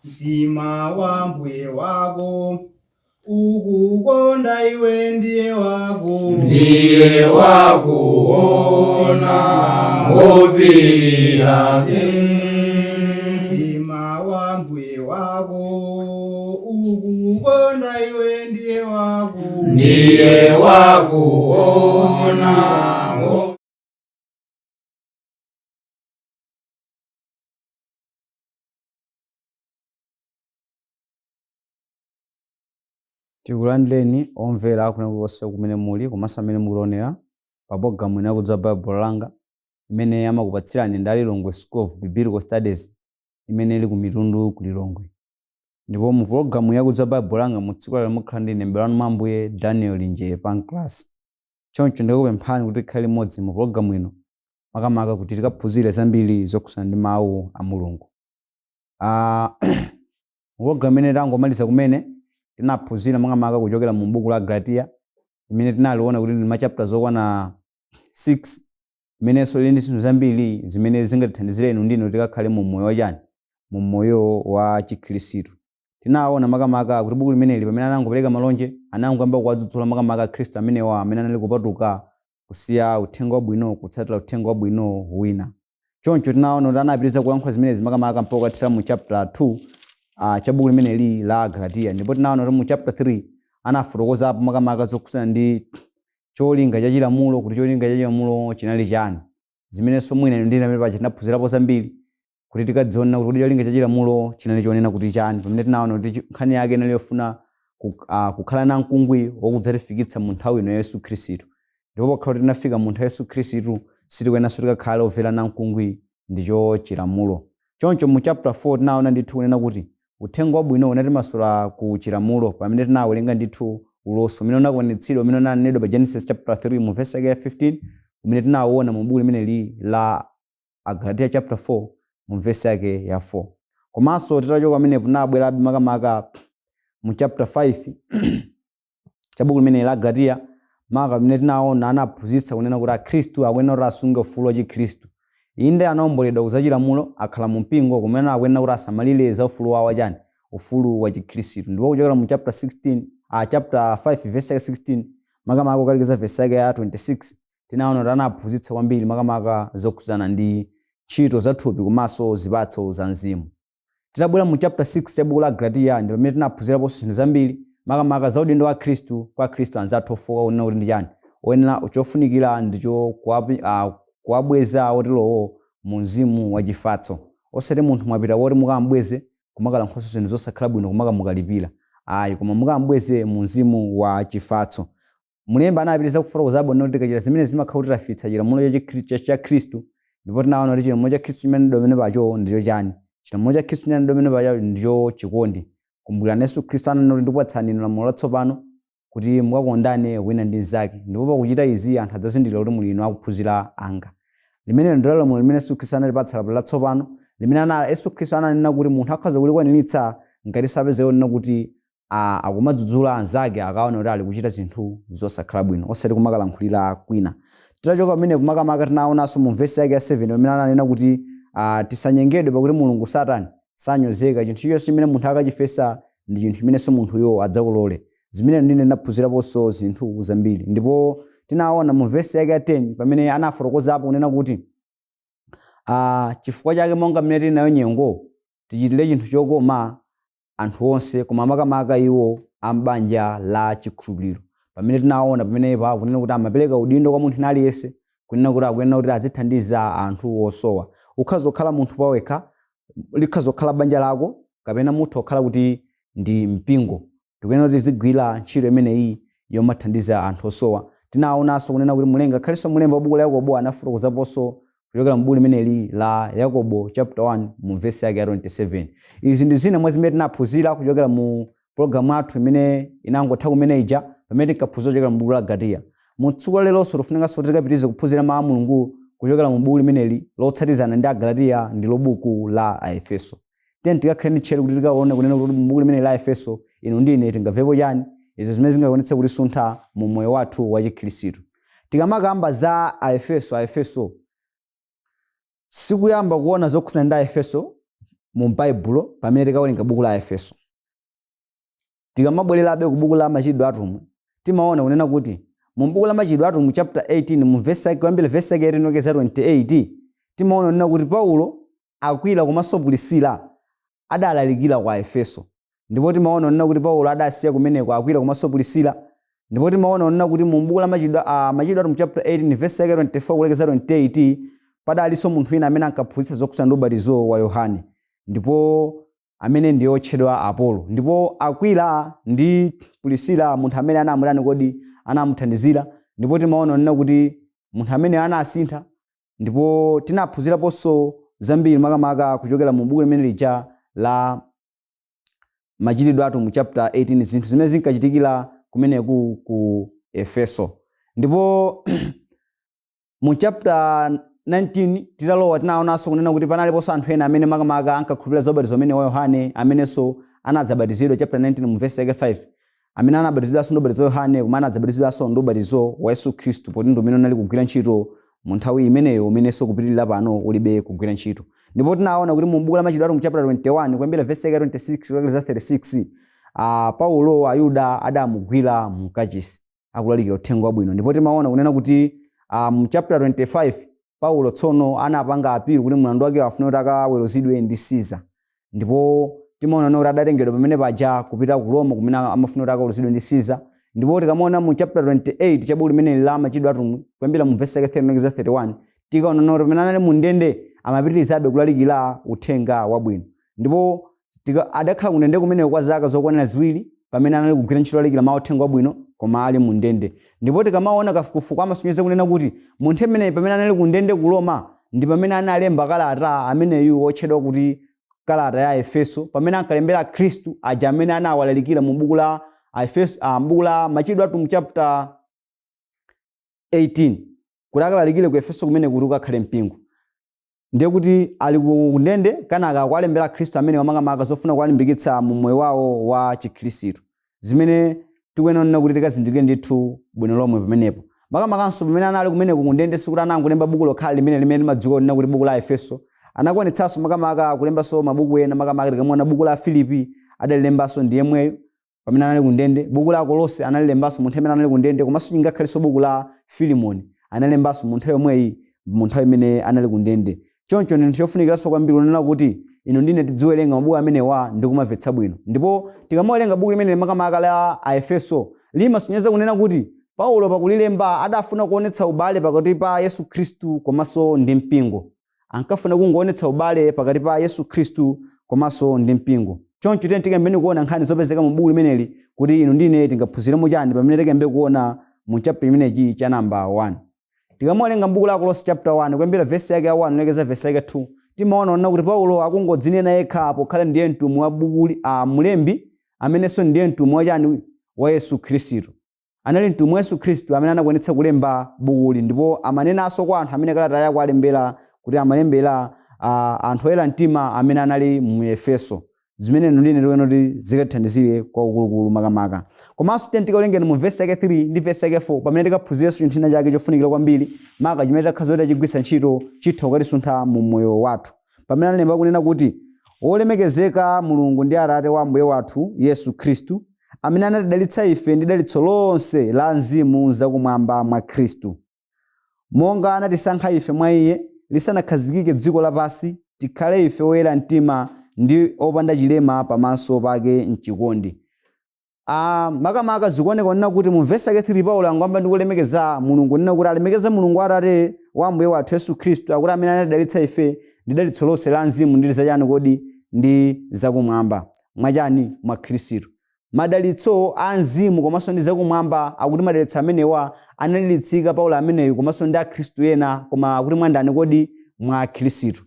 Mtima wa mbuye wako ukukonda iwe ndiye wako Ndiye wakuona ngopirira. Mtima wa mbuye wako ukukonda iwe ndiye wako Ndiye wakuona. Tikulandireni omvera kulikonse kumene muli komanso amene mukutionera pa pologalamu ino ya Kudziwa Baibulo Langa imene amakupatsirani ndi a Lilongwe School of Biblical Studies imene ili ku Mitundu ku Lilongwe. Ndipo mu pologalamu ya Kudziwa Baibulo Langa mu tsiku lalero mukhala ndi ine m'bale wanu mwa Ambuye Daniel Linje Pancras. Choncho ndikukupemphani kuti tikhale limodzi mu pologalamu ino makamaka kuti tikaphunzire zambiri zokhudzana ndi mawu a Mulungu. Ah, Mu imene tangomaliza kumene, tinaphunzira makamaka kuchokera mu buku la Agalatiya, imene tinaliona kuti ndi ma chapters okwana 6, imenenso ili ndi zinthu zambiri zimene zingatithandizire inu ndi ine tikakhale mu moyo wachani, mu moyo wa Chikhristu. Tinaona makamaka kuti buku limeneli pamene anangopereka malonje, anangoyamba kuwadzudzula makamaka Akhristu amenewa amene anali kupatuka kusiya uthenga wabwino kutsatira uthenga wabwino wina. Choncho tinaona kuti anapitiriza kulankhula zimenezi makamaka mpaka kukathera mu chapter 2 cha buku limeneli la Agalatiya. Ndipo tinaona kuti mu chapter 3 anafotokozapo makamaka zokhudzana ndi cholinga cha chilamulo, kuti cholinga cha chilamulo chinali chani, zimenenso mwina inu ndi ine pamene paja tinaphunzirapo zambiri kuti tikadziona kuti kodi cholinga cha chilamulo chinali chonena kuti chani, pamene tinaona kuti nkhani yake inali yofuna kukhala namkungwi wokudzatifikitsa mu nthawi ino ya Yesu Khristu. Ndipo pokhala kuti tinafika mu nthawi ya Yesu Khristu, sitikuyeneranso tikakhale omvera namkungwi ndicho chilamulo. Choncho mu chapter 4 tinaona ndithu kunena kuti uthenga wabwino unatimasula ku chilamulo, pamene tinawerenga ndithu ulosi umene unakwaniritsidwa umene unanenedwa pa Genesis chapter 3 mu verse yake ya 15, umene tinawuona mu buku limeneli la Agalatiya chapter 4 mu vesi yake ya 4. Komanso titachoka pamenepo tinabwerabe makamaka mu chapter 5 cha buku limeneli la Agalatiya, maka pamene tinaona anaphunzitsa kunena kuti Akhristu akuyenera kuti asunge ufulu wa Chikhristu. Inde anaomboledwa ku zachilamulo, akhala mu mpingo, komano akuyenera kuti asamalire za ufulu wawo wachani, ufulu wa Chikhristu. Ndipo kuchokera mu chapter 16, chapter 5 verse yake 16 makamaka kukalekeza verse yake ya 26, tinaona kuti anaphunzitsa kwambiri makamaka zokhudzana ndi ntchito za thupi komanso zipatso za mzimu. Titabwera mu chapter 6 cha buku la Agalatiya ndi pamene tinaphunziraponso zinthu zambiri makamaka za udindo wa Akhristu kwa Akhristu anzathu ofooka, kunena kuti ndi chani oyenera chofunikira ndicho kuwabweza oterowo mu mzimu wa chifatso, osati munthu mwapita woti mukambweze kumakalankhulanso zinthu zosakhala bwino kumakamukalipira ayi, koma mukambweze mu mzimu wa chifatso. Mlembi anapitiriza kufotokozabe kunena kuti tikachita zimenezi zimakhala kuti tafitsa chilamulo cha Khristu, ndipo tinaona kuti chilamulo cha Khristu chimanenedwa pamenepacho ndicho chani. Chilamulo cha Khristu chinanenedwa pamenepacho ndicho chikondi. Kumbukirani Yesu Khristu ananena kuti ndikupatsani inu lamulo latsopano kuti mukakondane wina ndi mnzake, ndipo pakuchita izi anthu adzazindikira kuti muli inu akuphunzira anga. Limenelo ndilo lamulo limene Yesu Khristu anatipatsa, lamulo latsopano limene Yesu Khristu ananena kuti munthu akhoza kulikwaniritsa ngatinso apezeka kunena kuti akumadzudzula anzake akaona kuti ali kuchita zinthu zosakhala bwino, osati kumakalankhulira kwina. Titachoka pamenepo makamaka tinaonanso mu vesi yake ya 7 pamene ananena kuti tisanyengedwe pakuti Mulungu satani sanyozeka, chinthu chilichonse chimene munthu akachifesa ndi chinthu chimenenso munthuyo adzakolole. Zimene ndine ndinaphunziraponso zinthu zambiri. Ndipo tinaona mu vesi yake ya 10 pamene anafotokozapo kunena kuti chifukwa chake monga mmene tili nayo nyengo tichitire chinthu chokoma anthu onse, koma makamaka iwo a m'banja la chikhulupiriro. Pamene tinaona pamenepa kunena kuti amapereka udindo kwa munthu wina aliyense kunena kuti akuyenera kuti azithandiza anthu osowa. Ukhoza kukhala munthu pawekha, likhoza kukhala banja lako, kapena mutha kukhala kuti ndi mpingo. Tikuyenera kuti tizigwira ntchito imeneyi yomathandiza anthu osowa. Tinaonanso kunena kuti mlenga ngakhalenso mlembi wa buku la Yakobo anafotokozaponso kuchokera mu buku limeneli la Yakobo chapter 1 mu vesi yake ya 27. Izi ndi zina mwa zimene tinaphunzira kuchokera mu pologalamu yathu imene inangotha kumene ija pamene tinkaphunzira kuchokera mu buku la Agalatiya. Mu tsiku la leronso tifunikanso kuti tikapitirize kuphunzira mawu a Mulungu kuchokera mu buku limeneli lotsatizana ndi Agalatiya ndilo buku la Aefeso. Tiyeni tikakhale ndi tcheru kuti tikaone kunena kuti mu buku limeneli la Aefeso inu ndi ine tingamvepo chani, izo zimene zingakwanitse kutisuntha mu moyo wathu wa Chikhristu. Tikamakamba za Aefeso, Aefeso sikuyamba kuona zokhudzana ndi Aefeso. Mu Baibulo pamene tikawerenga buku la Efeso, tikamabwererabe ku buku la Machitidwe Atumwi, timaona kunena kuti mu buku la Machitidwe Atumwi chapter 18, mu verse yake, kuyambira verse yake 18 kulekeza 28, timaona kunena kuti Paulo, Akwila komanso Pulisila adalalikira kwa Efeso. Ndipo timaona kunena kuti Paulo adasiya kumeneko Akwila komanso Pulisila. Ndipo timaona kunena kuti mu buku la Machitidwe Atumwi chapter 18, verse yake 24 kulekeza 28, padalinso munthu wina amene ankaphunzitsa zokhudzana ndi ubatizo wa Yohane, ndipo amene ndiye otchedwa Apolo. Ndipo Akwila ndi Pulisila, munthu amene anamutani kodi? Anamuthandizira. Ndipo timaona kunena kuti munthu amene anasintha, ndipo tinaphunziraponso zambiri makamaka kuchokera mu buku limene lija la Machitidwe Atumwi chapter 18, zinthu zimene zinkachitikira kumeneku ku Efeso. Ndipo mu chapter 19 titalowa, tinaonanso kunena kuti panaliponso anthu ena amene makamaka ankakhulupirira za ubatizo umene wa Yohane, amenenso anadzabatizidwa, chapter 19 mu verse yake 5, amene anabatizidwanso ndi ubatizo wa Yohane, koma anadzabatizidwanso ndi ubatizo wa Yesu Khristu, poti ndi umene unali kugwira ntchito mu nthawi imeneyo, umenenso kupitirira pano ulibe kugwira ntchito. Ndipo tinaona kuti mu buku la Machitidwe Atumwi chapter 21, kuyambira verse yake 26 kulekeza 36, Paulo Ayuda adamugwira mu kachisi akulalikira uthenga wabwino. Ndipo timaona kunena kuti mu chapter 25 Paulo tsono anapanga appeal kuti mlandu wake afune kuti akaweruzidwe ndi Caesar. Ndipo timaona kuti adatengedwa pamene paja kupita ku Roma, kumene amafuna kuti akaweruzidwe ndi Caesar. Ndipo tikamaona mu chapter 28 cha buku limene la Machitidwe Atumwi, kuyambira mu verse yake 30 kulekeza 31, tikaona kuti pamene anali mu ndende amapitirizabe kulalikira uthenga wabwino. Ndipo adakhala kundende kumeneko kwa zaka zokwanira 2, pamene anali kugwira ntchito yolalikira mawu uthenga wabwino koma ali mu ndende. Ndipo tikamaona kafukufuku amasonyeza kunena kuti mu nthawi imeneyi, pamene anali ku ndende ku Roma, ndi pamene analemba kalata ameneyu wotchedwa kuti kalata ya Efeso, pamene ankalembera Khristu aja amene anawalalikira mu buku la Efeso, buku la Machitidwe Atumwi chapter 18, kuti akalalikire ku Efeso kumene kuti ukakhale mpingo. Ndiye kuti ali ku ndende, kenaka akuwalembera Khristu amene wamakamaka zofuna kuwalimbikitsa mu moyo wawo wa Chikhristu, zimene tikuyenera kuti tikazindikire ndithu bwino lomwe pamenepo. Makamakanso pamene anali kumeneko ku ndende, sikuti anangolemba buku lokhala limene limadziwika kunena kuti buku la Efeso. Anakwanitsanso makamaka kulembanso mabuku ena. Makamaka tikamuona buku la Filipi, adalilembanso ndi yemweyo pamene anali ku ndende. Buku la Kolose analilembanso mu nthawi imene anali ku ndende, komanso ngakhalenso buku la Filimoni analembanso mu nthawi yomweyi, mu nthawi imene anali ku ndende. Choncho ndi chinthu chofunikiranso kwambiri kunena kuti inu ndine tidziwerenga mabuku amenewa ndi kumamvetsa bwino. Ndipo tikamawerenga buku limene makamaka la Aefeso, limasonyeza kunena kuti Paulo pakulilemba adafuna kuonetsa ubale pakati pa Yesu Khristu komanso ndi mpingo. Ankafuna kungoonetsa ubale pakati pa Yesu Khristu komanso ndi mpingo. Choncho tiyeni tikayambeni kuona nkhani zopezeka mu buku limeneli, kuti inu ndine tingaphunziremo chani pamene tikayambe kuona mu chapter chimenechi cha namba 1. Tikamawerenga m'buku la Kolose chapter 1, kuyambira vesi yake ya 1 kulekeza vesi yake 2, timaona kunena kuti Paulo akungodzinena yekha pokhala ndiye mtumwi wa bukuli, mlembi amenenso ndiye mtumwi wachani? Wa Yesu Khristu. Anali mtumwi wa Yesu Khristu amene anakwanitsa kulemba bukuli, ndipo amanenanso kwa anthu amene kalata yake alembera kuti amalembera anthu oyera mtima amene anali mu Efeso, zimene inu ndine tikuyenera kuti zikatithandizire kwakukulukulu makamaka. Komanso tiyeni tikawerengeni mu vesi yake 3 ndi vesi yake 4, pamene tikaphunzirenso chinthu china chake chofunikira kwambiri, maka chimene takhaza kuti tachigwiritsa ntchito chitha kukatisuntha mu moyo wathu, pamene analemba kunena kuti, "Wolemekezeka Mulungu ndi Atate wa Ambuye wathu Yesu Khristu, amene anatidalitsa ife ndi dalitso lonse la mzimu zakumwamba mwa Khristu, monga anatisankha ife mwa iye lisanakhazikike dziko lapansi, tikhale ife oyera mtima ndi opanda chilema pamaso pake mchikondi." Makamaka zikuoneka kunena kuti mu vesi yake 3 Paulo angoyamba ndi kulemekeza Mulungu, kunena kuti alemekeze Mulungu Atate wa Ambuye wathu Yesu Khristu, akuti amene anatidalitsa ife ndi dalitso lonse la mzimu ndi zachani kodi? Ndi zakumwamba. Mwachani? Mwa Khristu. Madalitso a mzimu komanso ndi zakumwamba, akuti madalitso amenewa anadalitsika Paulo ameneyu komanso ndi Akhristu ena, koma akuti mwa ndani kodi? Mwa Khristu.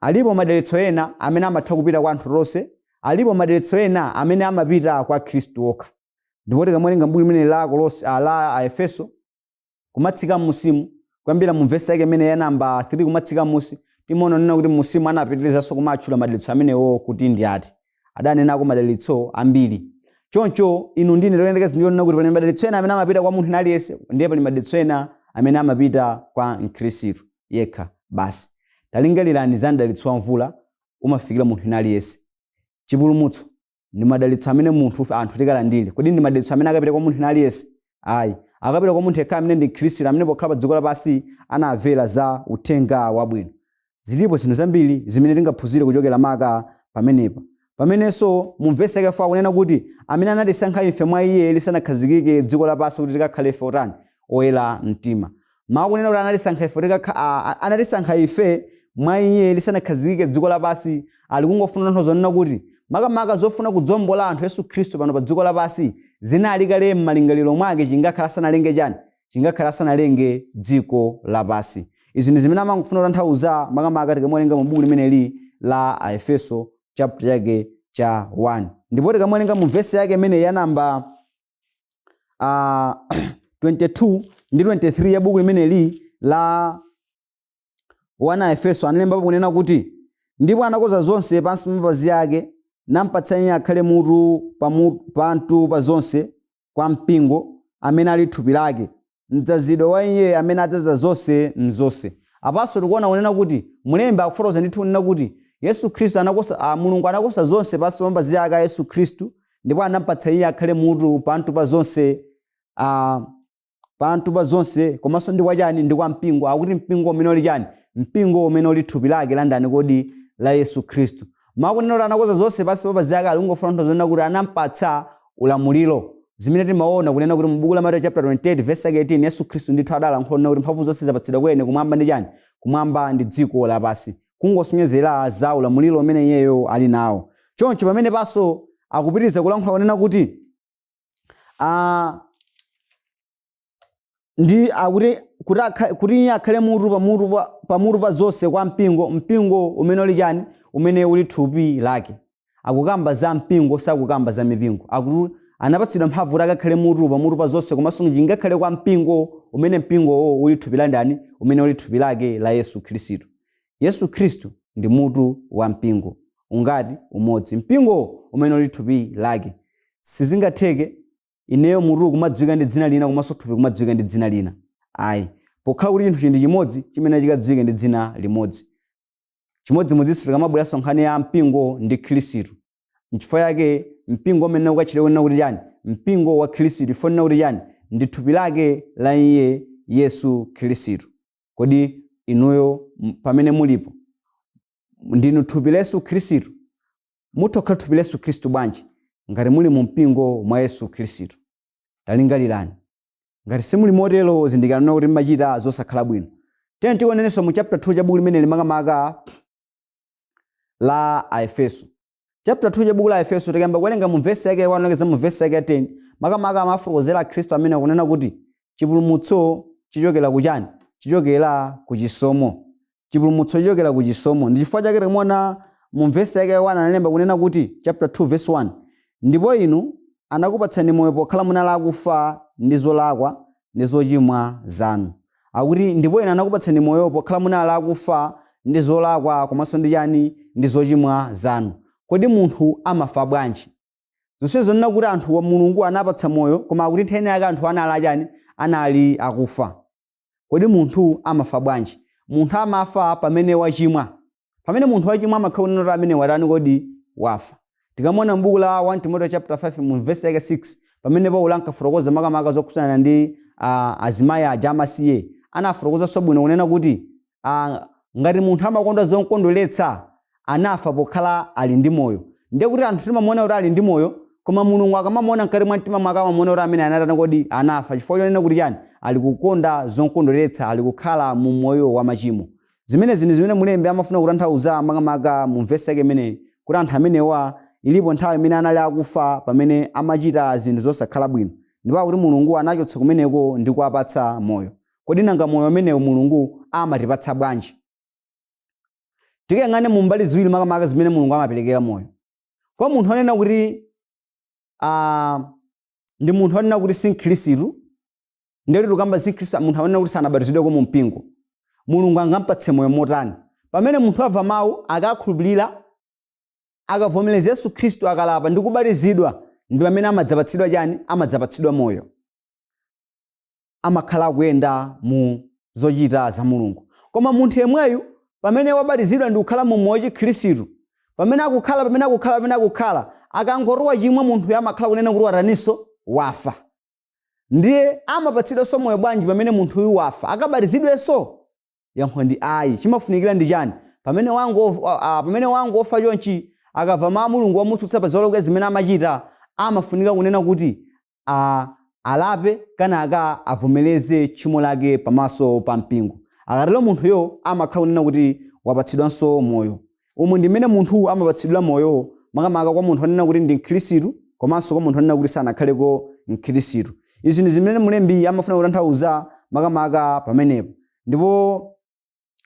Alipo madalitso ena amene amatha kupita kwa anthu tonse, alipo madalitso ena amene amapita kwa Khristu okha. Ndipo tikamawerenga m'buku limene la Kolose, la Aefeso, kumatsika m'musimu, kuyambira mu vesi yake imene ya namba 3 kumatsika m'musi, timaona nena kuti m'musimu anapitirizanso kumatchula madalitso amenewo kuti ndi ati. Adanenako madalitso ambiri. Choncho inu ndine toyendekeza ndiyo nena kuti pali madalitso ena amene amapita kwa munthu aliyense, ndiye pali madalitso ena amene amapita kwa Mkhristu yekha basi. Talingalirani za mdalitso wa mvula. umafikira munthu wina aliyense. Chipulumutso ndi madalitso amene munthu anthu tikalandire. Kodi ndi madalitso amene akapita kwa munthu wina aliyense? Ayi, akapita kwa munthu yekha amene ndi Mkhristu, amene pokhala pa dziko lapansi anamvera za uthenga wabwino. Zilipo zinthu zambiri zimene tingaphunzire kuchokera maka pamenepa, pamenenso mu vesi yake 4 akunena kuti amene anatisankha ife mwa iye lisanakhazikike dziko lapansi kuti tikakhale ife otani? Oyera mtima. Mawu kunena kuti anatisankha ife anatisankha ife mwa iye lisanakhazikike dziko lapansi ali kungofuna kutanthauza kunena kuti makamaka zofuna kudzombola anthu Yesu Khristu pano pa dziko lapansi zinali kale m'malingaliro mwake chingakhala asanalenge chani? Chingakhala asanalenge dziko lapansi. Izi ndi zimene amangofuna kutanthauza makamaka tikamuwerenga mu buku limeneli la Aefeso chapter chake cha 1, ndipo tikamuwerenga mu vesi yake imene ya namba 22 ndi 23 ya buku limeneli la 1 Aefeso, analembapo kunena kuti, "Ndipo anakonza zonse pansi pa mapazi ake, nampatsa iye akhale mutu pamutu pa zonse kwa mpingo, amene ali thupi lake, mdzazidwe wa iye amene adzaza zonse mzonse." Apanso tikuona kunena kuti mlembi akufotokoza ndithu kunena kuti Yesu Khristu anakosa, Mulungu anakonza zonse pansi pa mapazi ake a Yesu Khristu, ndipo anampatsa iye akhale mutu pamutu pa zonse, pamutu pa zonse, komanso ndi kwa chani? Ndi kwa mpingo. Akuti mpingo umene uli chani? Mpingo umene uli thupi lake la ndani kodi? La Yesu Khristu. Makunena kuti anakonza zonse pansi pa mapazi ake ali kungofuna kutanthauza kuti anampatsa ulamuliro, zimene timaona kunena kuti mu buku la Mateyu chapter 28 verse 18 Yesu Khristu ndithu adalankhula kunena kuti mphamvu zonse zapatsidwa kwa ine kumwamba ndi chani? Kumwamba ndi dziko lapansi, kungosonyezera za ulamuliro umene iyeyo ali nawo. Choncho pamene panso akupitiriza kulankhula kunena kuti ndi akuti kuti iye akhale mutu pamutu pa zonse kwa mpingo, mpingo umene uli chani? Umene uli thupi lake. Akukamba za mpingo, sakukamba za mipingo. Akuti anapatsidwa mphamvu kuti akakhale mutu pamutu pa zonse, komanso chingakhale kwa mpingo, umene mpingowo uli thupi la ndani? Umene uli thupi lake la Yesu Khristu. Yesu Khristu ndi mutu wa mpingo ungati? Umodzi, mpingo umene uli thupi lake. Sizingatheke ineyo mutu kumadziwika ndi dzina lina komanso thupi kumadziwika ndi dzina lina, ayi. Pokhala kuti chinthu ndi chimodzi, chimene chikadziwike ndi dzina limodzi. Chimodzimodzinso tikamabweranso nkhani ya mpingo ndi Khristu. Nchifukwa yake mpingo umene ukatchedwe kunena kuti chani? Mpingo wa Khristu. Ifonena kuti chani? Ndi thupi lake la iye Yesu Khristu. Kodi inuyo pamene mulipo ndinu thupi la Yesu Khristu? Mutha kukhala thupi la Yesu Khristu bwanji ngati muli mu mpingo mwa Yesu Khristu? Talingalirani. Ngati simuli motero, zindikirani kuti mmachita zosakhala bwino. Tiyeni tionenenso mu chapter 2 cha buku limeneli, makamaka la Aefeso. Chapter 2 cha buku la Aefeso, tikayamba kuwerenga mu vesi yake 1 kulekeza mu vesi yake 10, makamaka amafotokozera Akhristu amene akunena kuti chipulumutso chichokera kuchani? Chichokera ku chisomo. Chipulumutso chichokera ku chisomo. Ndi chifukwa chake tikuona mu vesi yake 1 analemba kunena kuti, chapter 2 verse 1, "Ndipo inu anakupatsani moyo pokhala munali akufa ndi zolakwa ndi zochimwa zanu." Akuti ndipo inu anakupatsani moyo pokhala munali akufa ndi zolakwa komanso ndi chani? Ndi zochimwa zanu. Kodi munthu amafa bwanji? Zonse zonena kuti anthu wa Mulungu anapatsa moyo, koma akuti nthawi yake anthu anali achani? Anali akufa. Kodi munthu amafa bwanji? Munthu amafa pamene wachimwa. Pamene munthu wachimwa, amakhala kunena kuti amene watani kodi? Wafa. Tikamona m'buku la 1 Timoteo chapter 5 mu verse yake 6, pamene Paulo ankafotokoza makamaka zokhudzana ndi azimayi aja amasiye, anafotokozanso bwino kunena kuti ngati munthu amakonda zokondweretsa, anafa pokhala ali ndi moyo. Ndiye kuti anthu timamuona kuti ali ndi moyo, koma Mulungu akamamuona mkati mwa mtima mwake amamuona kuti amene anatani kodi? Anafa. Chifukwa chonena kuti chani? Ali kukonda zokondweretsa, ali kukhala mu moyo wa machimo. Zimenezi ndi zimene mulembi amafuna kutanthauza makamaka mu vesi yake imeneyi, kuti anthu amenewa ilipo nthawi imene anali akufa pamene amachita zinthu zosakhala bwino, ndipo akuti Mulungu anachotsa kumeneko ndi kuwapatsa moyo. Kodi nanga moyo umenewu Mulungu amatipatsa bwanji? Tikayang'ane mu mbali ziwiri makamaka zimene Mulungu amaperekera moyo. Kwa munthu anena kuti ndi munthu anena kuti si Mkhristu, ndiye kuti tikamba si Mkhristu, munthu anena kuti sanabatizidweko mu mpingo, Mulungu angampatse moyo motani? Pamene munthu amva mawu, akakhulupirira, akavomereza Yesu Khristu, akalapa ndi kubatizidwa, ndi pamene amadzapatsidwa chani? Amadzapatsidwa moyo. Amakhala akuyenda mu zochita za Mulungu. Koma munthu yemweyu pamene wabatizidwa ndi kukhala mu moyo wa Chikhristu, Pamene akukhala, pamene akukhala, pamene akukhala, akangoti wachimwa munthuyo amakhala kunena kuti wataninso? Wafa. Ndiye amapatsidwanso moyo bwanji pamene munthuyu wafa? Akabatizidwenso? Yankho ndi ayi. Chimafunikira ndi chani? Pamene wangofa chonchi, akamva mawu a Mulungu omutsutsa pa zolakwika zimene amachita, amafunika kunena kuti alape kenaka avomereze tchimo lake pamaso pa mpingo. Akatero munthuyo amakhala kunena kuti wapatsidwanso moyo. Umu ndi mmene munthu amapatsidwira moyo, makamaka kwa munthu onena kuti ndi Mkhristu komanso kwa munthu onena kuti sanakhaleko Mkhristu. Izi ndi zimene mlembi amafuna kutanthauza makamaka pamenepo. Ndipo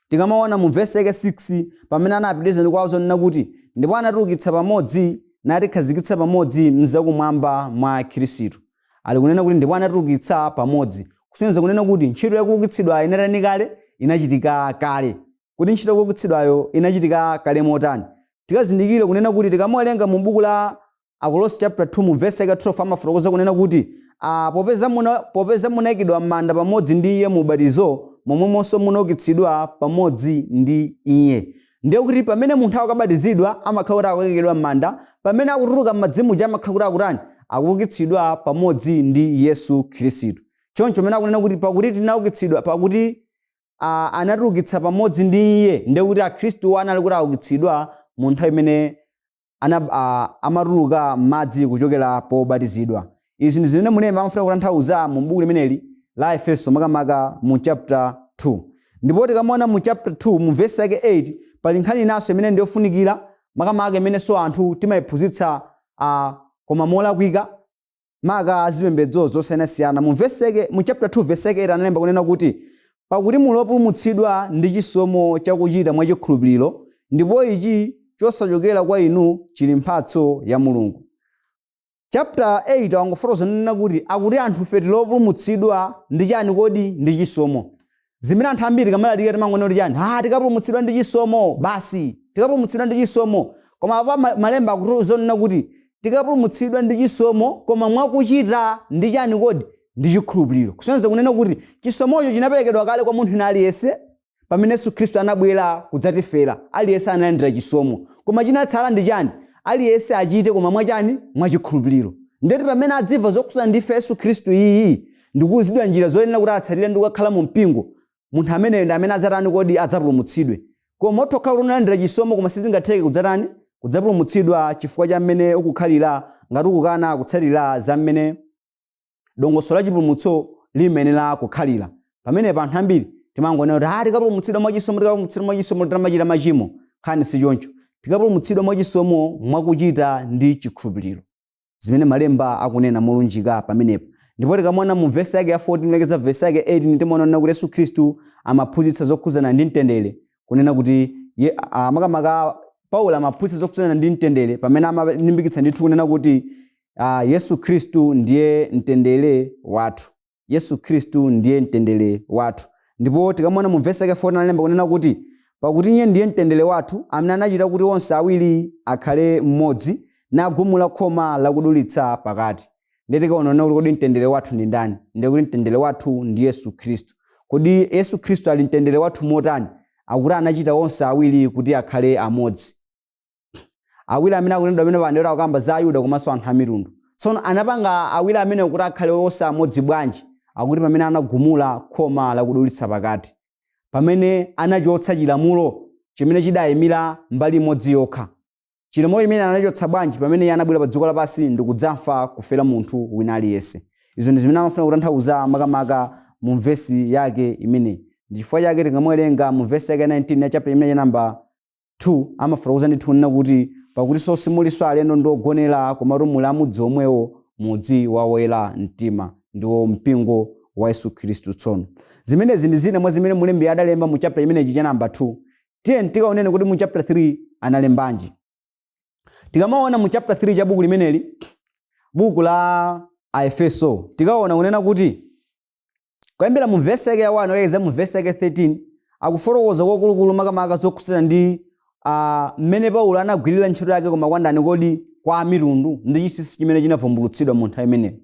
tikamaona mu vesi yake 6, pamene anapitiriza ndi kuwauza onena kuti, ndipo anatiukitsa pamodzi natikhazikitsa pamodzi mzakumwamba mwa Khristu. Ali kunena kuti ndipo anatiukitsa pamodzi, kusonyeza kunena kuti ntchito yakuukitsidwa inatani kale? Inachitika kale. Kuti ntchito yakuukitsidwayo inachitika kale motani? Tikazindikire kunena kuti tikamawerenga mu buku la Akolose chapter 2 mu vesi yake 12, amafotokoza kunena kuti, popeza munayikidwa m'manda pamodzi ndi iye mu ubatizo, momwemonso munaukitsidwa pamodzi ndi iye. Ndiye kuti pamene munthu akukabatizidwa amakhala kuti akuikidwa m'manda, pamene akutuluka m'madzi muja amakhala kuti akutani? Akuukitsidwa pamodzi ndi Yesu Khristu. Choncho pamene akunena kuti pakuti tinaukitsidwa, pakuti anatiukitsa pamodzi ndi iye, ndiye kuti Akhristuwo anali kuti aukitsidwa mu nthawi imene amatuluka m'madzi kuchokera pobatizidwa. Izi ndi zimene mlembi amafuna kutanthauza mu buku limeneli la Efeso, makamaka mu chapter 2. Ndipo tikamaona mu chapter 2 mu vesi yake 8, pali nkhani inanso imene ndi yofunikira, makamaka imenenso anthu timayiphunzitsa koma molakwika, maka azipembedzo zosiyanasiyana. Mu vesi yake, mu chapter 2 vesi yake 8, analemba kunena kuti, pakuti muli opulumutsidwa ndi chisomo chakuchita mwachikhulupiriro, ndipo ichi chosachokera kwa inu, chili mphatso ya Mulungu. Chapter 8 wangofotokoza kunena kuti akuti anthufe tili opulumutsidwa ndi chani kodi? Ndi chisomo. Zimene anthu ambiri tikamalalika timangonena kuti chani? Tikapulumutsidwa ndi chisomo basi, tikapulumutsidwa ndi chisomo. Koma apa malemba akutiuza kunena kuti tikapulumutsidwa ndi chisomo koma mwakuchita ndi chani kodi? Ndi chikhulupiriro. Kusonyeza kunena kuti chisomocho chinaperekedwa kale kwa munthu wina aliyense pamene Yesu Khristu anabwera kudzatifera. Aliyense analandira chisomo, koma chinatsala ndi chani? Aliyense achite koma mwachani? Mwachikhulupiriro. Ndeti pamene adzimva zokhudzana ndi Yesu Khristu iyi ndikuuzidwa njira zoyenera kuti atsatire ndi kukakhala mu mpingo, munthu ameneyo ndi amene adzatani kodi? Adzapulumutsidwe. Koma utha kukhala kuti unalandira chisomo koma sizingatheke kudzatani? Kudzapulumutsidwa, chifukwa cha mmene ukukhalira, ngati ukukana kutsatira za mmene dongosolo la chipulumutso limayenera kukhalira. Pamenepa anthu ambiri timangonena kuti tikapulumutsidwa mwachisomo, tikapulumutsidwa mwachisomo titamachita machimo. Nkhani si choncho. Tikapulumutsidwa mwachisomo mwakuchita ndi chikhulupiriro, zimene malemba akunena molunjika pamenepa. Ndipo tikamaona mu vesi yake ya 14 kulekeza vesi yake 18, timaona kuti Yesu Khristu amaphunzitsa zokhudzana ndi mtendere, kunena kuti makamaka Paulo amaphunzitsa zokhudzana ndi mtendere pamene amalimbikitsa ndithu kunena kuti Yesu Khristu ndiye mtendere wathu. Yesu Khristu ndiye mtendere wathu. Ndipo tikamaona mu vesi yake 14, analemba kunena kuti, pakuti iye ndiye mtendere wathu, amene anachita kuti onse awiri akhale mmodzi, nagumula khoma lakudulitsa pakati. Ndiye tikaona kuti kodi mtendere wathu ndi ndani? Ndiye kuti mtendere wathu ndi Yesu Khristu. Kodi Yesu Khristu ali mtendere wathu motani? Akuti anachita onse awiri kuti akhale amodzi. Awiri amene akunenedwa pamene pano ndiye akukamba za Ayuda komanso anthu a mitundu. Tsono anapanga awiri amene kuti akhale onse amodzi bwanji? Akuti pamene anagumula khoma lakudulitsa pakati, pamene anachotsa chilamulo chimene chidayimira mbali imodzi yokha. Chilamulo chimene anachotsa bwanji? Pamene iye anabwera pa dziko lapansi ndi kudzafa kufera munthu wina aliyense. Izo ndi zimene amafuna kutanthauza makamaka mu vesi yake imeneyi. Ndi chifukwa chake tikamuwerenga mu vesi yake 19 ya chapter imene namba 2, amafotokoza ndithu kunena kuti, pakutinso simulinso alendo ndi ogonera, komatu muli amudzi omwewo, mudzi wa oyera mtima, ndiwo mpingo wa Yesu Khristu. Tsono zimenezi ndi zina mwa zimene mlembi adalemba mu chapter chimenechi cha namba 2. Tiye tikaoneni kuti mu chapter 3 analembanji. Tikamaona mu chapter 3 cha buku limeneli, buku la Aefeso, tikaona kunena kuti kuyambira mu vesi yake ya 1 kulekeza mu vesi yake 13, akufotokoza kwakulukulu makamaka zokhudzana ndi mmene Paulo anagwirira ntchito yake koma kwa ndani kodi? Kwa amitundu, ndi chinsinsi chimene chinavumbulutsidwa mu nthawi imeneyo.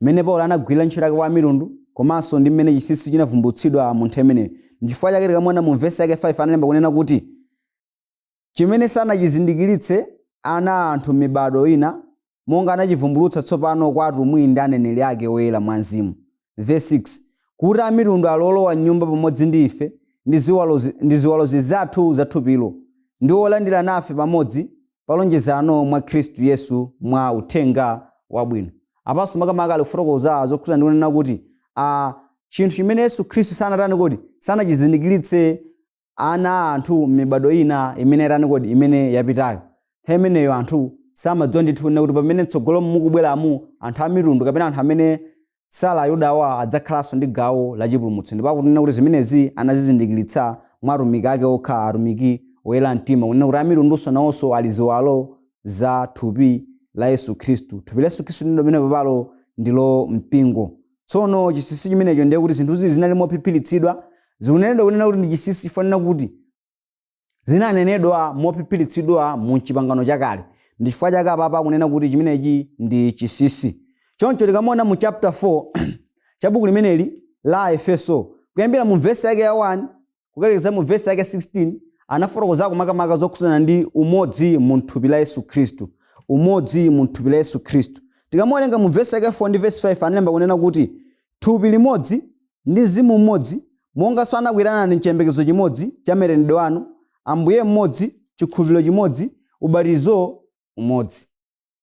Mmene Paulo anagwirira ntchito yake kwa amitundu komanso ndi mmene chinsinsi chinavumbulutsidwa mu nthawi imeneyo. Nchifukwa chake tikamaona mu vesi yake 5, analemba kunena kuti, Chimene sanachizindikiritse ana a anthu m'mibado ina, monga anachivumbulutsa tsopano kwa atumwi ndi aneneri ake oyera mwa Mzimu. Verse 6, kuti amitundu ali olowa nyumba pamodzi ndi ife, ndi ziwalo zinzathu za thupilo, ndi olandira nafe pamodzi pa lonjezano mwa Khristu Yesu mwa uthenga wabwino. Apanso makamaka ali kufotokoza zokhuza ndi kunena kuti chinthu chimene Yesu Khristu sanatani kodi, sanachizindikiritse ana a anthu m'mibado ina imene yatani kodi, imene yapitayo. Nthawi imeneyo anthu samadziwa ndithu kunena kuti pamene mtsogolo mukubweramu anthu a mitundu kapena anthu amene sali Ayudawa adzakhalanso ndi gawo la chipulumutso. Ndipo akunena kuti zimenezi anazizindikiritsa mwa atumiki ake okha, atumiki oyera mtima, kunena kuti amitundunso nawonso ali ziwalo za thupi la Yesu Khristu. Thupi la Yesu Khristu ndilo limene papalo ndilo mpingo. Tsono chinsinsi chimenecho ndiye kuti zinthuzi zinali mophiphiritsidwa, zikunenedwa kunena kuti ndi chinsinsi chifukwa kuti zinanenedwa mophiphiritsidwa mu Chipangano Chakale. Ndi chifukwa chake apapa akunena kuti chimenechi ndi chinsinsi. Choncho tikamaona mu chapter 4 cha buku limeneli la Efeso, kuyambira mu vesi yake ya 1 kukalekeza mu vesi yake 16, anafotokozako makamaka zokhudzana ndi umodzi mu thupi la Yesu Khristu. Umodzi mu thupi la Yesu Khristu. Tikamawerenga mu vesi yake 4 ndi vesi 5, analemba kunena kuti thupi limodzi ndi mzimu mmodzi, monganso anakuyitanani mchiyembekezo chimodzi cha maitanidwe anu, Ambuye mmodzi, chikhulupiriro chimodzi, ubatizo umodzi.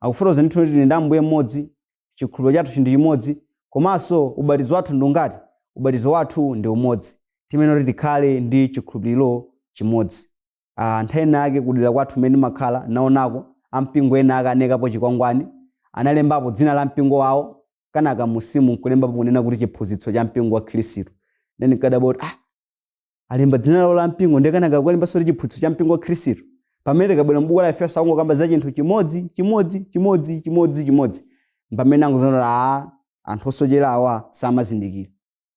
Akufotokoza ndithu kuti tili ndi Ambuye mmodzi, chikhulupiriro chathu ndi chimodzi, komanso ubatizo wathu ndi ungati? Ubatizo wathu ndi umodzi. Tiyenera kuti tikhale ndi chikhulupiriro chimodzi. Nthawi ina yake kudera kwathu mmene ndimakhala, naonako ampingo ena ake anaikapo chikwangwani, analembapo dzina la mpingo wawo, kenaka musimu nkulembapo kunena kuti chiphunzitso cha mpingo wa Khristu. Ine ndinkadabwa kuti alemba dzina lawo la mpingo ndiye kenaka kulembanso kuti chiphunzitso cha mpingo wa Khristu. Pamene tikabwera m'buku la Efeso akungokamba za chinthu chimodzi, chimodzi, chimodzi, chimodzi, chimodzi. Pamene angozoona kuti anthu osochera awa samazindikira.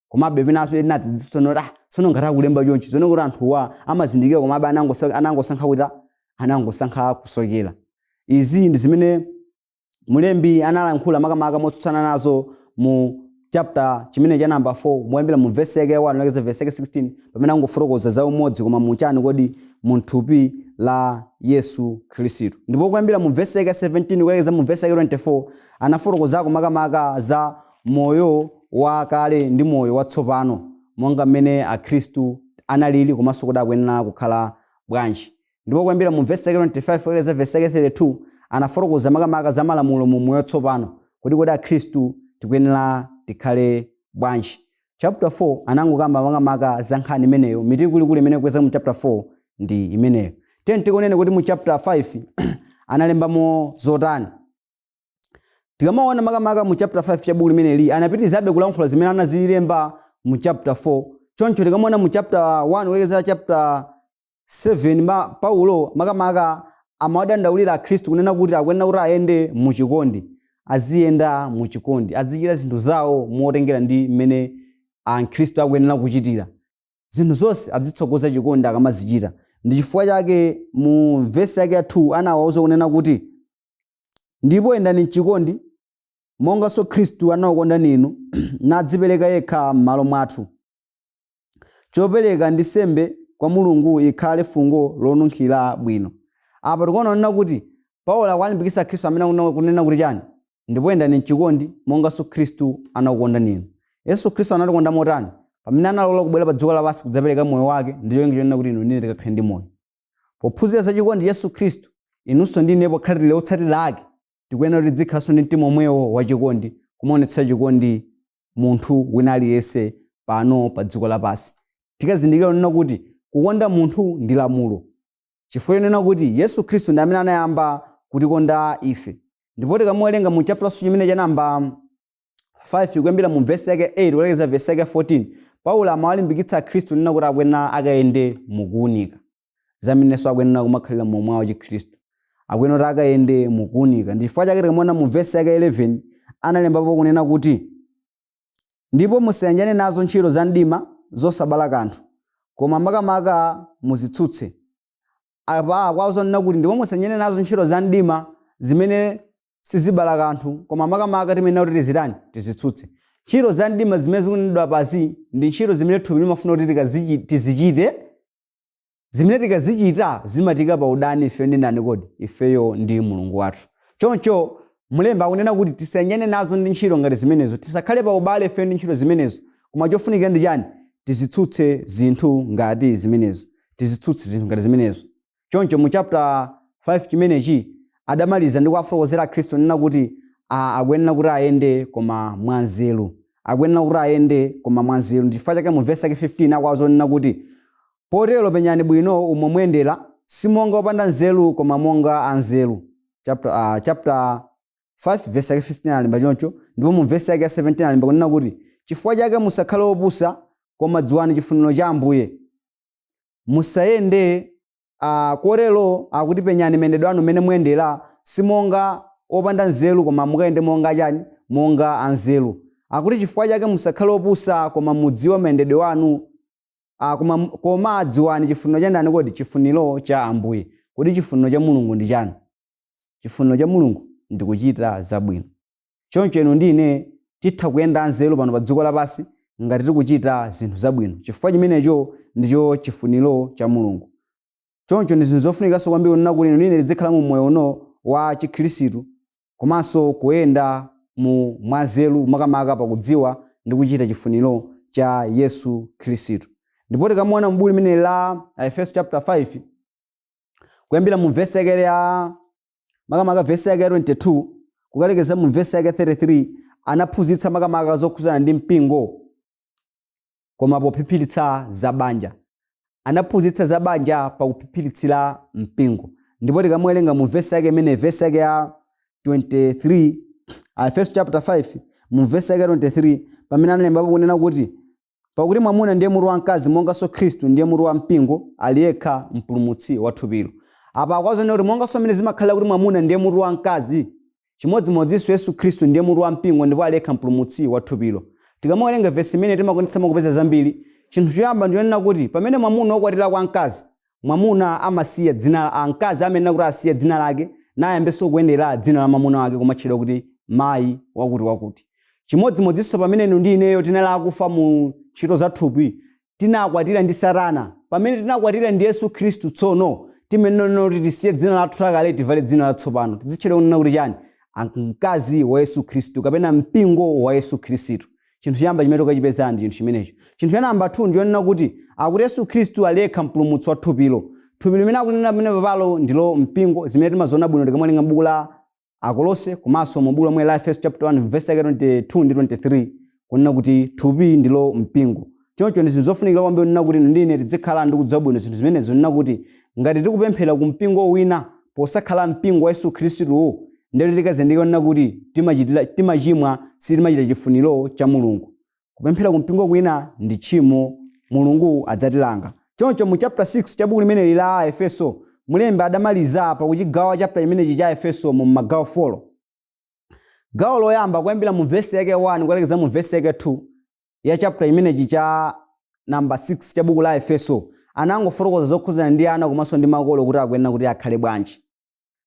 Komabe penanso ena atidziwitsa kuti tsono ngati akulemba chonchi, zoona kuti anthuwa amazindikira komabe anangosankha kuti anangosankha kusochera. Izi ndi zimene mulembi analankhula makamaka motsutsana nazo mu chapter chimene cha namba 4, moyambira mu verse yake ya 1 kulekeza verse yake 16, pamene angofotokoza za umodzi koma muchani kodi, mu thupi la Yesu Khristu. Ndipo kuyambira mu verse yake 17 kulekeza mu verse yake 24, anafotokozako makamaka za moyo wakale ndi moyo watsopano, monga mmene Akhristu analili komanso kuti akuyenera kukhala bwanji. Ndipo kuyambira mu verse yake 25 kulekeza verse yake 32, anafotokoza makamaka za malamulo mu moyo watsopano, kuti kodi Akhristu tikuyenera tikhale bwanji. Chapter 4 anangokamba makamaka za nkhani imeneyo, mitu ikuluikulu imene ikupezeka mu chapter 4 ndi imeneyo. Tiyeni tikonene kuti mu chapter 5 analembamo zotani. Tikamaona makamaka mu chapter 5 cha buku limeneli, anapitirizabe kulankhula zimene anazilemba mu chapter 4. Choncho tikamaona mu chapter 1 kulekeza chapter 7, Paulo makamaka amawadandaulira Akhristu kunena kuti akuyenera kuti ayende muchikondi, aziyenda muchikondi, azichita zinthu zawo motengera ndi mmene Akhristu akuyenera kuchitira. Zinthu zonse azitsogoza chikondi akamazichita. Ndi chifukwa chake mu vesi yake ya 2 anawauza kunena kuti ndipo yendani mchikondi monganso Khristu anakukondani inu nadzipereka yekha m'malo mwathu, chopereka ndi nsembe kwa Mulungu ikhale fungo lonunkhira bwino. Apa tikuona kunena kuti Paulo akuwalimbikitsa Khristu amene akunena kuti chani? Ndipo yendani mchikondi monganso Khristu anakukondani inu. Yesu Khristu anatikonda motani? Pamene analola kubwera pa dziko lapansi kudzapereka moyo wake ndi cholinga chonena kuti inu ndi ine tikakhale ndi moyo. Pophunzira za chikondi Yesu Khristu, inunso ndi ine pokhala tili otsatira ake, tikuyenera kuti tizikhalanso ndi mtima omwewo wachikondi, kumaonetsa chikondi munthu wina aliyense pano pa dziko lapansi. Tikazindikira kunena kuti kukonda munthu ndi lamulo, chifukwa chonena kuti Yesu Khristu ndi amene anayamba kutikonda ife. Ndipo tikamuwerenga mu chapter chimene cha namba 5 kuyambira mu vesi yake 8 kulekeza vesi yake 14, Paulo amawalimbikitsa Akhristu kunena kuti akuyenera akayende mukuunika. Zamenenso akuyenera kumakhalira moyo mwawo Chikhristu, akuyenera kuti akayende mukuunika. Ndi chifukwa chake tikamuona mu vesi yake 11 analembapo kunena kuti ndipo musayanjane nazo ntchito za mdima zosabala kanthu, koma makamaka muzitsutse. Apa akuwauza kunena kuti ndipo musayanjane nazo ntchito za mdima zimene sizibala kanthu, koma makamaka timenena kuti tizitani, tizitsutse. Ntchito za mdima zimene zikunenedwa pasi ndi ntchito zimene thupi limafuna kuti tizichite. Zimene tikazichita zimatiika pa udani ifeyo ndi ndani kodi? Ifeyo ndi Mulungu wathu. Choncho mlembi akunena kuti tisayanjane nazo ndi ntchito ngati zimenezo, tisakhale pa ubale ifeyo ndi ntchito zimenezo. Koma chofunikira ndi chani? Tizitsutse zinthu ngati zimenezo. Tizitsutse zinthu ngati zimenezo. Choncho mu chapter 5 chimenechi adamaliza ndi kuwafotokozera Akhristu kunena kuti akuyenera kuti ayende koma mwanzeru. Akuyenera kuti ayende koma mwanzeru. Ndi chifukwa chake mu vesi yake 15 akuwauza kunena kuti, Potero penyani bwino umo muyendera, si monga opanda nzeru koma monga anzeru. Chapter, chapter 5 vesi yake 15 alemba choncho, ndipo mu vesi yake ya 17 alemba kunena kuti, Chifukwa chake musakhale opusa, koma dziwani chifuniro cha Ambuye. Musayende kotero akuti penyani mayendedwe anu mmene muyendera, si monga opanda nzeru koma mukayende monga chani? Monga anzeru. Akuti chifukwa chake musakhale opusa, koma mudziwe mayendedwe anu koma dziwani chifuniro cha ndani kodi? Chifuniro cha Ambuye. Kodi chifuniro cha Mulungu ndi chani? Chifuniro cha Mulungu ndi kuchita zabwino. Choncho inu ndi ine titha kuyenda anzeru pano pa dziko lapansi ngati tikuchita zinthu zabwino, chifukwa chimenecho ndicho chifuniro cha Mulungu. Choncho ndi zinthu zofunikiranso kwambiri kunena kuti inu ndi ine tidzikhala mu moyo uno wa Chikhristu komanso kuyenda mu mwanzeru makamaka pakudziwa ndi kuchita chifuniro cha Yesu Khristu. Ndipo tikamuona mu buku limeneli la Aefeso chapter 5 kuyambira mu vesi yake ya makamaka vesi yake ya 22 kukalekeza mu vesi yake 33, anaphunzitsa makamaka zokhudzana ndi mpingo koma pophiphiritsa za banja. Anaphunzitsa za banja pakuphiphiritsira mpingo. Ndipo tikamuwerenga mu vesi yake imene, vesi yake ya 23, Aefeso chapter 5 mu vesi yake 23, pamene analembapo kunena kuti, Pakuti mwamuna ndiye mutu wa mkazi, monganso Khristu ndiye mutu wa mpingo, ali yekha mpulumutsi wa thupilo. Apa akuwauza kuti monganso mmene zimakhalira kuti mwamuna ndiye mutu wa mkazi, chimodzimodzinso Yesu Khristu ndiye mutu wa mpingo ndipo ali yekha mpulumutsi wa thupilo. Tikamawerenga vesi imene timakwanitsa kupeza zambiri. Chinthu choyamba ndi chonena kuti pamene mwamuna wakwatira kwa mkazi, mwamuna amasiya dzina, mkazi amayenera kuti asiye dzina lake nayambenso kuyendera dzina la mwamuna wake kumatchedwa kuti mayi wakuti wakuti. Chimodzimodzinso pamene inu ndi ineyo tinali akufa mu ntchito za thupi, tinakwatira ndi Satana. Pamene tinakwatira ndi Yesu Khristu tsono, timayenera kuti tisiye dzina lathu lakale tivale dzina latsopano. Tidzitchedwa kunena kuti chani? Mkazi wa Yesu Khristu kapena mpingo wa Yesu Khristu. Chinthu choyamba chimene tikachipeza ndi chinthu chimenecho. Chinthu cha namba 2 ndi chonena kuti akuti Yesu Khristu ali yekha mpulumutsi wa thupilo. Thupi limene akunena pamene papalo ndilo mpingo, zimene timaziona bwino tikamawerenga buku la Akolose komanso mu buku lomwe la Efeso chapter 1 verse yake 22 ndi 23, kunena kuti thupi ndilo mpingo. Choncho ndi zinthu zofunikira kwambiri kunena kuti inu ndi ine tidzikhala ndi kudziwa bwino zinthu zimenezo, kunena kuti ngati tikupemphera ku mpingo wina posakhala mpingo wa Yesu Khristuwu, ndiye kuti tikazindikira kunena kuti timachimwa, sitimachita chifuniro cha Mulungu. Kupemphera ku mpingo kwina ndi tchimo, Mulungu adzatilanga. Choncho mu chapter 6 cha buku limeneli la Aefeso, mlembi adamaliza pakuchigawa chapter chimenechi cha Aefeso mu magawo 4. Gawo loyamba kuyambira mu vesi yake 1 kukalekeza mu vesi yake 2 ya chapter chimenechi cha namba 6 cha buku la Aefeso, anangofotokoza zokhudzana ndi ana komanso ndi makolo kuti akuyenera kuti akhale bwanji.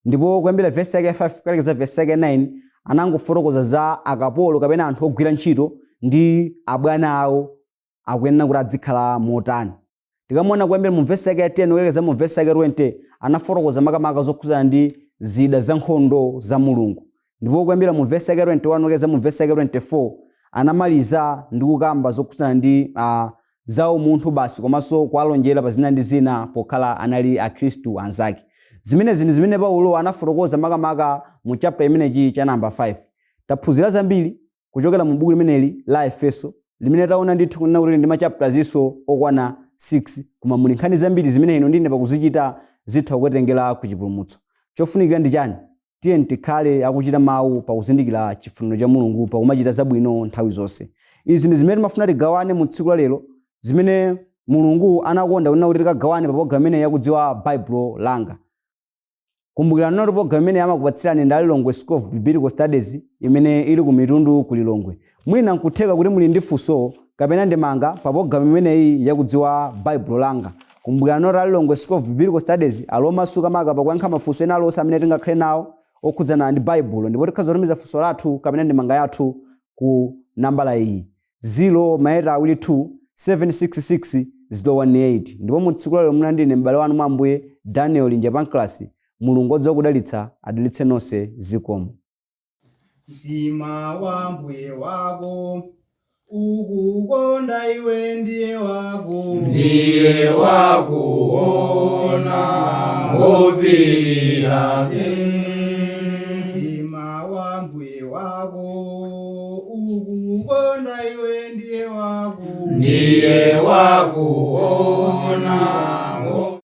Ndipo kuyambira vesi yake 5 kukalekeza vesi yake 9 anangofotokoza za akapolo kapena anthu ogwira ntchito ndi abwana awo akuyenera kuti adzikhala motani. Tikamaona kuyambira mu vesi yake ya 10 kukalekeza mu vesi yake 20 anafotokoza makamaka zokhudzana ndi zida za nkhondo za Mulungu. Ndipo kuyambira mu vesi yake 21 kukalekeza mu vesi yake 24 anamaliza ndi kukamba zokhudzana ndi za umunthu basi komanso kuwalonjera pa zina ndi zina pokhala anali Akhristu anzake. Zimenezi ndi zimene Paulo anafotokoza makamaka mu chapter imenechi cha namba 5. Taphunzira zambiri kuchokera mu buku limeneli la Efeso limene taona ndithu kunena kuti ndi ma chapters okwana 6, koma muli nkhani zambiri zimene inu ndi ine pakuzichita zitha kukutengera ku chipulumutso. Chofunikira ndi chani? Tiyeni tikhale akuchita mawu pakuzindikira chifuniro cha Mulungu pakumachita zabwino nthawi zonse. Izi ndi zimene timafuna tigawane mu tsiku la lero, zimene Mulungu anakonda kunena kuti tikagawane pa program imeneyi yakudziwa Baibulo langa. Kumbukirani kuti program imeneyi amakupatsirani ndi Lilongwe School of Biblical Studies imene ili ku Mitundu ku Lilongwe. Mwina nkutheka kuti muli ndi funso kapena ndemanga pa program imeneyi yakudziwa Baibulo langa. Kumbukirani kuti Lilongwe School of Biblical Studies ali omasuka maka pakuyankha mafunso ena aliwonse amene tingakhale nawo okhudzana ndi Baibulo, ndipo tikhoza kutumiza funso lathu kapena ndemanga yathu ku nambala iyi 0 maeta awiri 2 766 018. Ndipo mu tsiku lalero munali ndine m'bale wanu mwa Ambuye Daniel Linja Pancras. Mulungu odziwa kudalitsa adalitse nonse. Zikomo. Mtima wa mbuye wako ukukonda iwe ndiye wako. Ndiye wakuona ngopilira. Mtima wa mbuye wako ukukonda iwe ndiye wako. Ndiye wakuona.